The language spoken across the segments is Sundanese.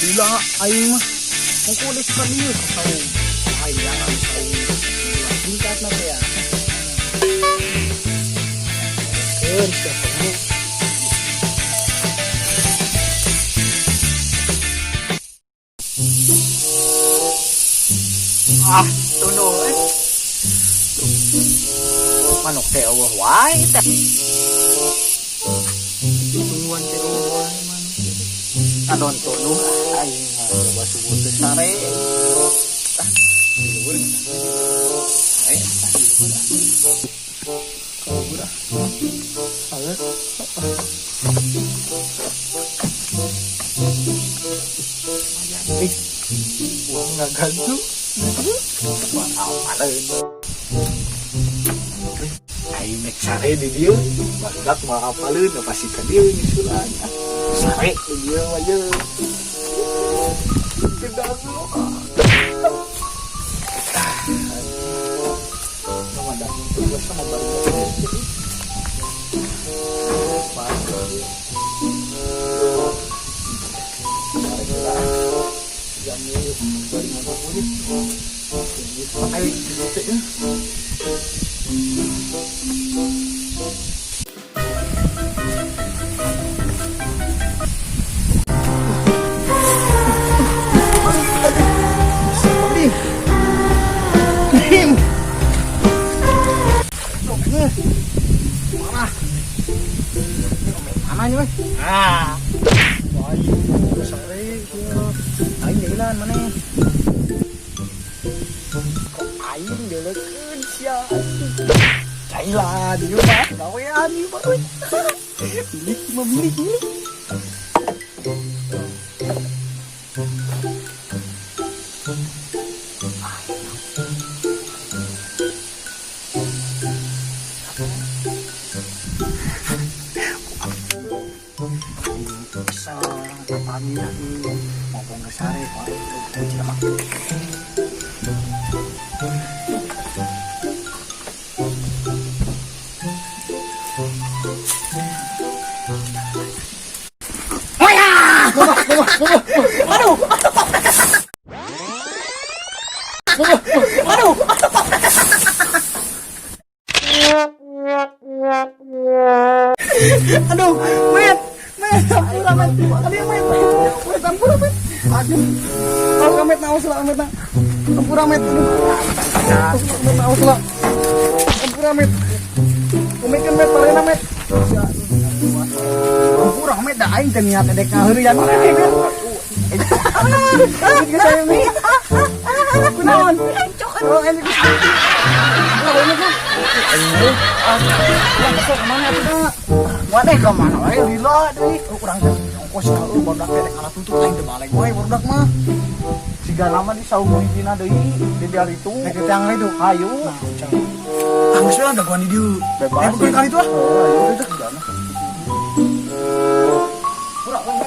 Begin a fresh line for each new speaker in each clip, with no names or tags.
Lila aing mah. Mungkin geus ka dieu ka saung. Hayangan saung. Tingkat na teh ya. Keun sia teh.
Ah, tunduh eh. Manuk teh euweuh wae teh.
Tungguan teh euweuh wae manuk.
Adon tunduh aing mah coba subuh teh sare. Ah, di luhur. Sare ah di luhur ah.
Kabur ah. Ayo. Lumayan ih. Uang nggak gantu.
Buat apaleun.
Aing nek sare di dieu, barudak mah apaleun da pasti ka dieu nyusulan. Ah, sare di dieu mah ye. Gedang lu. Ah, nama dah tugas sama barudak. Sare heula ah. Jam ieu bari ngabuburit. Ayo gitu ya. Dim. Dim. Marah.
Mana nih, weh? Ah,
Aing sare sia.
Aing jalan mana? Kok aing dilekeun sia?
Cailah di mah gawean ieu mah euy. Milik mah milik milik.
Kesel tatami atuh. Ngomong geus sare ku aing teh mah. Aduh. Aduh.
Aduh, met, met, ampura met. Aduh, met, met, ampura met. Aduh. Aduh, met, naos lah, met. Ampura met. Aduh. Met, naos lah. Ampura met. Kumekeun met, parena met. Ampura met, da aing teh niat edek ngaheureuyan met. Geus saya mi. Kunaon? Oh, ini. Oh, ini mah. Ah, urang kesel kemana atuh da?
Waduh ka mana wae lila deui.
Oh, urang teh ongkos ka barudak teh rek tutup aing teh balik wae barudak mah.
Siga lama di saung hijina deui di diar itu.
Rek teh itu.
Hayu.
Nah, cang. Ah, geus we lah dagoan di dieu.
Bebas.
Eh, bukan kali itu ah.
Oh, ayo
Itu.
Urang urang.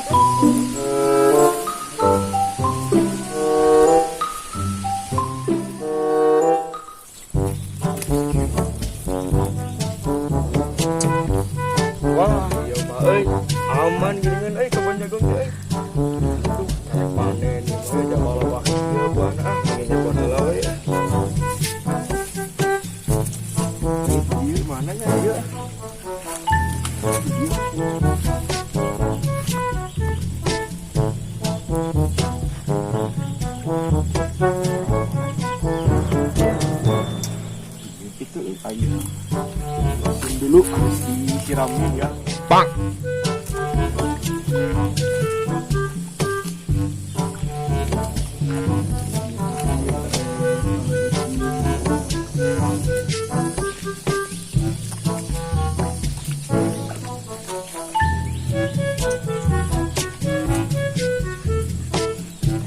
Wah, iya mah euy. Aman geuningan euy kebon jagung teh euy. Aduh, karek panen ieu mah euy jabal loba ieu buahna ah, pengen jagoan heula we. Ieu mana nya ieu? Itu ayo. Langsung dulu harus disiramin ya.
Bang.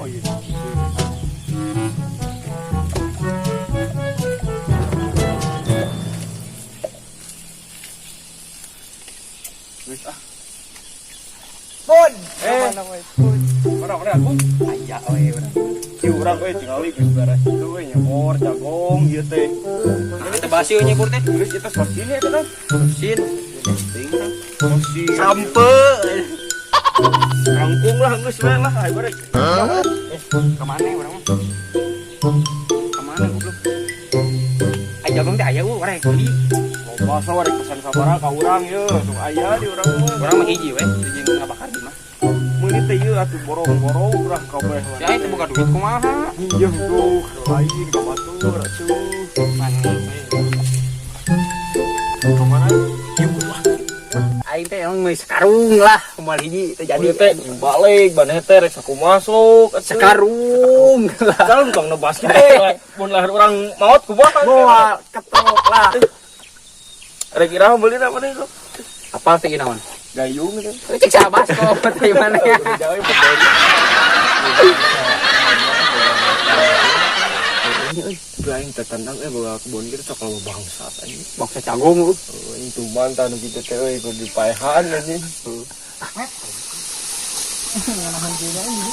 Oh iya. Wis ah.
Pun.
Eh.
Mana we pun.
Mana mana aku?
Aya we urang.
Si urang euy tingali geus beres itu euy nyebor jagong ieu teh.
Nah, teh basi we nyebur teh.
Geus eta bersin ya kan?
Bersin.
Penting kan. Bersin.
Sampe.
Kangkung lah geus we lah, ayo barek.
Ka mana urang mah? Ka mana goblok? Ai jagung teh aya urang beli.
Loba so rek pesan sabaraha ka urang ye, sok aya di urang mah.
Urang mah hiji we, hiji ngabakar di mah.
Meuli teh ieu atuh borong-borong urang kabeh.
Ya itu buka duit kumaha?
Minjem tuh, lain ka batur atuh.
Mana?
Ka mana?
Aing teh emang meuli sekarung lah, moal hiji teh
Jadi
jadi
teh balik baneh teh rek sakumaha sok atuh.
Sekarung lah.
Sekarung tong nebas teh. Mun lahir urang maot kumaha?
Moal ketok lah.
Rek iraha meulina maneh sok.
Apal teh naon?
Gayung teh.
Cek sabas kok teh mana ya.
Udah aing teh tendang boga kebon kieu sok loba bangsat anjing.
Bangsa canggung lu.
Aing tuman tah nu kitu teh euy kudu dipaehan anjing.
Nganahan kayaknya ini.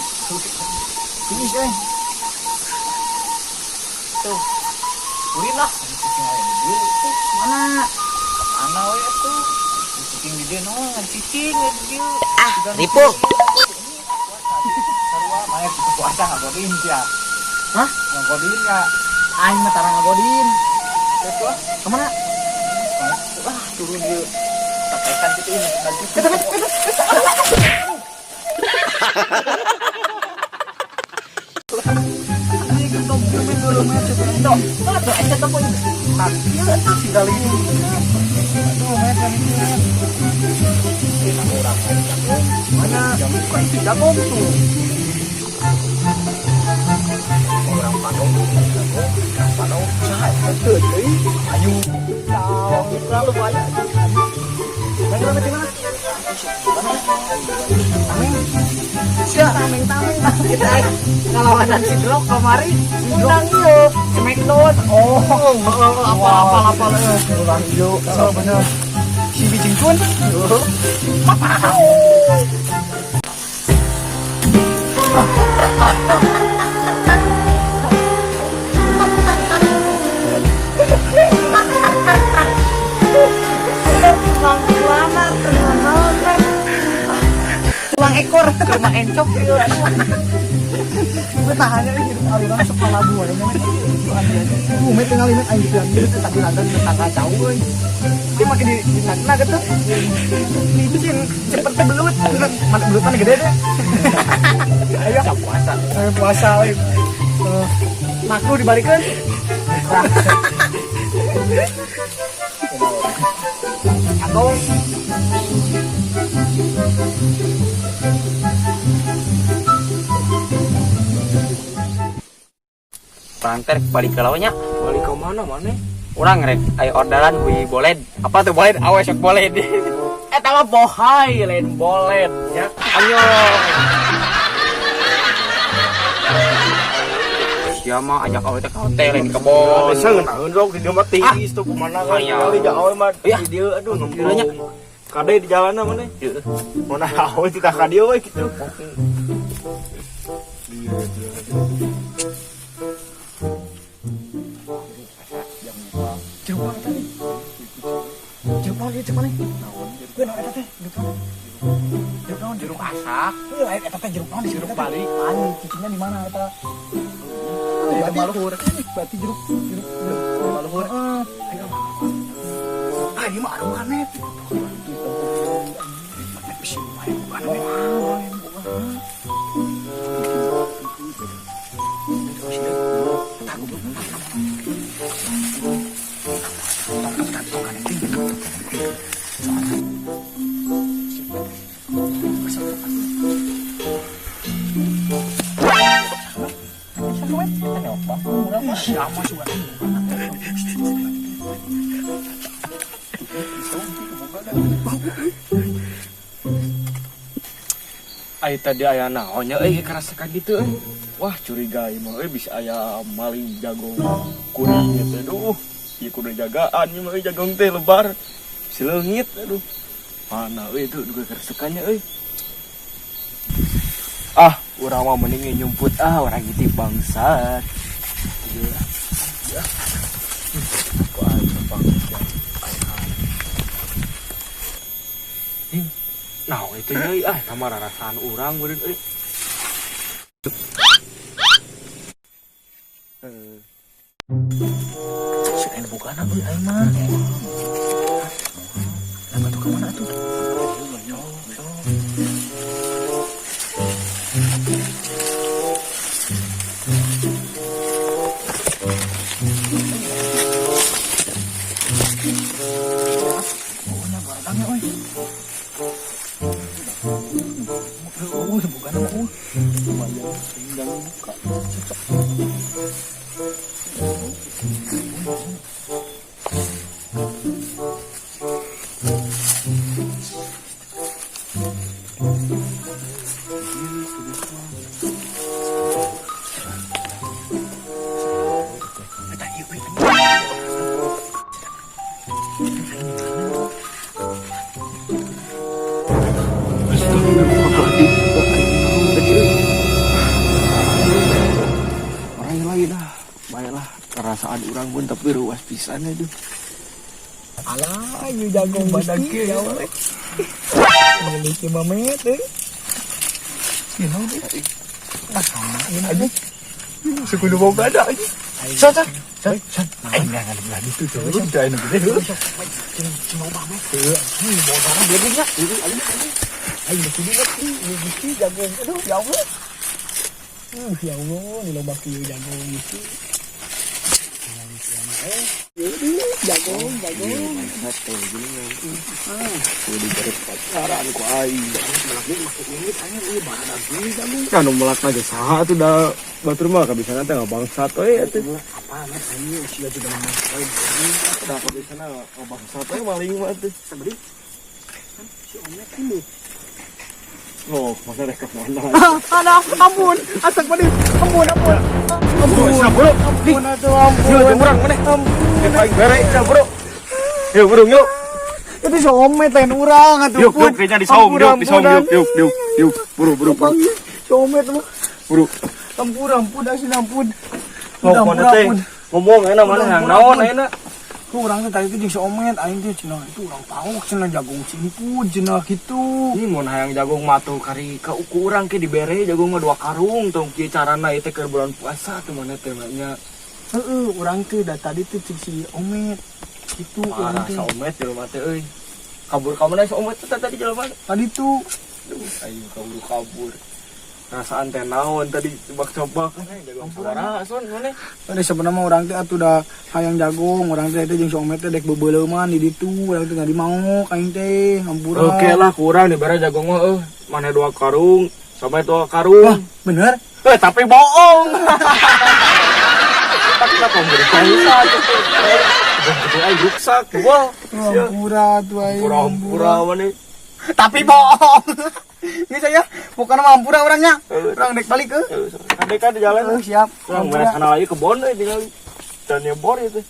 Ini sih.
Tuh. Ulin lah. Mana? Mana we atuh? Cicing di dieu naon, cicing we di dieu.
Ah, ripuh.
Sarua mah kitu puasa ngagodin sia.
Hah?
Ngagodin ya.
Aing mah tara ngagodin.
Terus
Kemana?
wah turun dieu. Sapekan kitu ini
Kita kita. Ini ketok dulu dulu met itu.
Tuh eta teh poin.
Iya, si kali ini. Aduh, met kan ini. Mana? Bukan si jagung tuh.
Orang Padong, orang Padong,
Saha eta deui?
ayu.
Tahu, terlalu banyak. Mana di mana? Tameng. Sia tameng tameng.
Kita ngalawanan si Drok kamari, undang ieu Smackdown.
Oh, apal apal apal urang ieu. Oh, bener. Si Bijing Kun.
Tulang ekor ke rumah encok ieu.
Gue tahannya ini hidup aliran sekolah buah ya. Met tinggal met aing gitu. Tadi lantan tetangga jauh euy. Dia makin di sana gitu. Licin seperti belut. Mana belutan gede deh. Ayo
Puasa.
Ayo puasa euy. Makruh dibalikeun.
Atau
Peranter balik ke lawanya.
Balik ke mana maneh?
Urang rek aya orderan hui boled. Apa tuh boled? Awe sok boled.
Eta mah bohai lain boled ya.
Ayo. Sia mah ajak awe teh ka hotel lain kebon.
Bisa ngeunaheun sok di dieu mah tiis tuh kumaha kan
Aya.
kali ja awe mah
Iya.
di dieu aduh
Gila nya.
Kade di jalanna maneh.
Heeh.
Mana awe titah ka dieu we kitu.
Jeruk naon tadi? Jeruk naon ieu cek maneh? Gue naon eta teh? Jeruk naon? Jeruk naon?
Jeruk asak.
Heuh, lain eta teh jeruk naon di
Jeruk Bali.
Pan, cicinya di mana eta?
Di
Berarti
Maluhur.
Berarti jeruk jeruk jeruk
Maluhur.
Heeh. Ayo. Ah, ini mah aruhan met. Bisi wae bukan met. Siapa sih?
Ai tadi aya naon nya euy karasakan gitu euy. Wah curiga ieu mah euy bisa aya maling jagung kuring ieu teh duh. Ieu kudu jagaan ieu mah euy jagung teh lebar. Sileungit aduh. Mana euy itu duga karasakannya euy. Ah, urang mah mending nyumput ah urang ngitip bangsat. Ieu. Ya. Ku aing bangsat. Ding. Nah, itu nya euy, ah eta mah rarasaan urang meureun euy. Heeh.
Si lain bogana euy aing mah. Lah batu ka mana atuh? Oh, nya baradangnya euy. Oh, bogana mah euy. Lumayan tinggal buka. Cocok. Eta ieu euy.
Astagfirullahaladzim. Tadi euy. Orang lain lah, baiklah perasaan urang pun tapi ruas pisan aduh.
Alah, ieu jagung badan kieu ya Allah. Memiliki mamet euy. Ieu naon euy? Ah, sama ieu aja.
Sekudu boga ada aja.
San, san, san, san. Aing nggak belah itu tuh.
Udah anu gede heuh.
Cing loba mah. Heuh, bawa barang dia nya. Aing beuki dieu ieu beuki jagung. Aduh, ya Allah. Ya Allah, ni loba kieu jagung beuki. Jagung, jagung.
Kudu pacaran ku aing.
Melak ini jagung.
Kan nu melak aja saha atuh da batur mah kabisana teh ngabangsat we atuh.
Apa amat aing usia juga mah.
Da kabisana ngabangsat we maling mah atuh.
Sabari. Kan si Omet ini.
Oh, masa rek ka mana?
Alah, ampun. Astagfirullah. Ampun, ampun. Ampun.
Bro.
Ampun atuh, ampun.
Yuk, jeung urang maneh.
Ampun.
Aing bere cenah, Bro. Yuk, bro, yuk.
Itu si Omet lain urang atuh.
Yuk, yuk, kayaknya di saung, yuk, di saung, yuk, yuk, yuk, yuk, buru, buru, buru,
Si Omet mah.
buru.
Ampun, ampun, asin ampun.
Ngomong
Ampun,
teh,
ampun.
ngomong enak mana yang naon enak.
Ku urang teh tadi teh jeung si Omet aing teh cenah itu urang pauk cenah jagung simpud cenah kitu.
Ini mun hayang jagung mah tuh kari ka urang ke dibere jagung mah 2 karung tong kieu carana ieu teh keur bulan puasa tuh mana teh nya.
Heeh, urang teh da tadi teh jeung si Omet kitu urang
Parah
teh.
sa Omet jelema teh euy. Kabur ka mana si Omet teh tadi jelema?
Tadi tuh
Aduh, aing kabur-kabur. Perasaan teh naon tadi coba-coba kan jagung sabaraha son maneh.
Tadi sebenarnya mah urang teh atuh da hayang jagung, urang teh jeung si Omet teh dek beubeuleuman di ditu, urang teh ngadi maok aing teh, hampura.
Oke lah kurang dibere jagung mah euy. Maneh 2 karung, sampai 2 karung.
Wah, bener?
Tapi bohong. Tapi lah pemerintah bisa tuh. Gede aing ruksak, wah.
Hampura tuh aing.
Hampura maneh.
Tapi bohong. Ini saya bukan mah hampura orangnya. Orang dek balik ke.
Kadek kan di jalan.
Siap.
Orang beres sana lagi kebon euy tinggal. Dan nyebor itu.